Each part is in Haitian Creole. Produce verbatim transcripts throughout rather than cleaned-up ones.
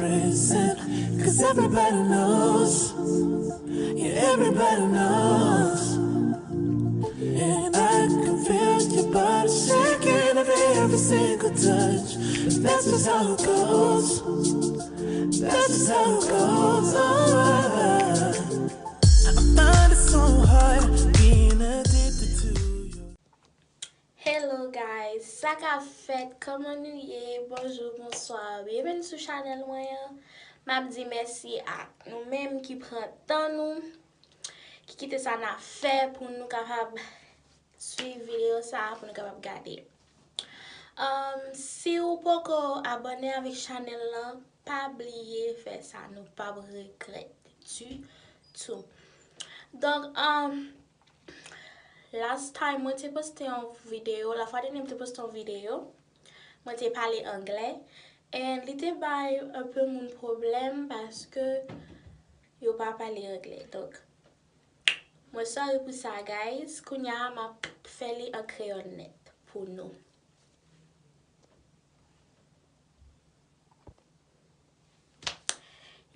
Listen, 'cause everybody knows, yeah, everybody knows. And I can feel your body shaking at every single touch. That's just how it goes. That's just how it goes. Oh, I, I find it so hard being addicted to you. Hello guys, sa k ap fèt? Kòman nou ye? Bonjou, bonswa, byenveni sou chanèl mwen an. M ap di mèsi ak nou menm ki pran tan nou, ki kite sa n ap fè pou nou kapab swiv videyo sa a, pou nou kapab gade. Um, si w poko abòne avèk chanèl lan, pa bliye fè sa, nou p ap regrèt ditou. Donk, um, last time mwen te poste yon videyo, lafwa dènye m te poste yon videyo, mwen te pale anglè, and li te bay un peu moun pwoblèm paske yo pa pale anglè. Donk, mwen sorry pou sa, guys. Kounye a, m ap fè li an kreyòl nèt pou nou.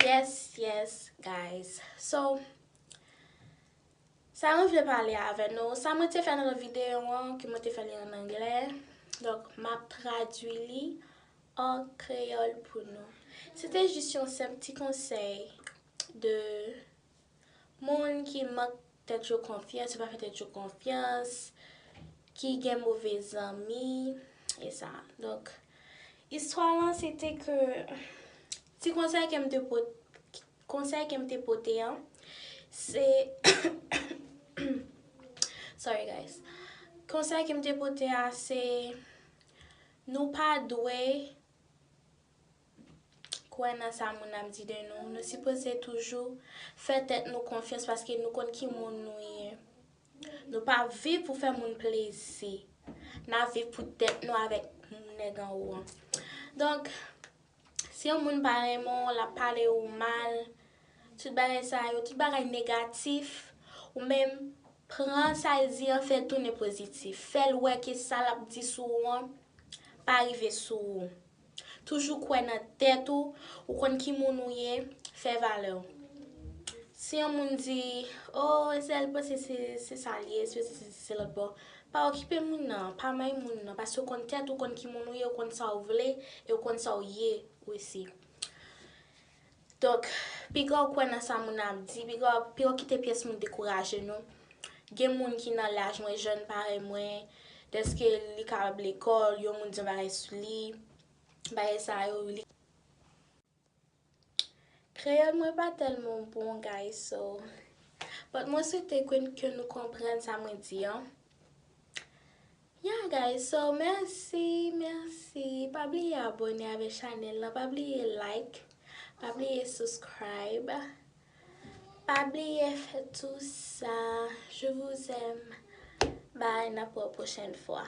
Yes, yes, guys. So, sa mwen vle pale avè nou, sa mwen te fè nan videyo an, ke mwen te fè li an anglè. Donk, m ap tradui li an kreyòl pou nou. Se te jis yon senp ti konsèy de moun ki mank tèt yo konfyans, yo pa fè tèt yo konfyans, ki gen move zanmi, e sa. Donk, istwa lan, se te ke ti konsèy ke m te pot-, konsèy ke m te pote an, se, sorry guys, konsèy ke m te pote a, se nou pa dwe kwè nan sa moun ap di de nou. Nou sipoze toujou fè tèt nou konfyans paske nou konn ki moun nou ye. Nou pa viv pou fè moun plezi. N ap viv pou tèt nou avèk nèg anwo an. Donk, si yon moun pa renmen w, l ap pale w mal, tout bagay sa yo, tout bagay negatif, ou menm pran sa l di an, fè l tounen pozitif. Fè l wè ke sa l ap di sou ou an pa rive sou ou. Toujou kwè nan tèt ou, ou konn ki moun ou ye, fè valè w. Si yon moun di, "Oh, se l panse se, se sa l ye, se, se, se, se lòt bò." Pa okipe moun nan, pa may moun nan, paske ou konn tèt ou, konn ki moun ou ye, ou konn sa w vle, e ou konn sa w ye osi. Donk, piga w kwè nan sa moun ap di, piga w, piga w kite pyès moun dekouraje nou. Gen moun ki nan laj mwen, jèn parèy mwen, dèske li kapab lekòl, yon moun di yon bagay sou li, bagay sa yo, li. Kreyòl mwen pa tèlman bon, guys, so. But mwen swete ke, ke nou konprann sa mwen di an. Yeah, guys, so, mèsi, mèsi. Pa bliye abòne avèk chanèl lan, pa bliye like, pa bliye subscribe, pa bliye fè tout sa. Je vous aime. Bye, n ap wè pwochèn fwa.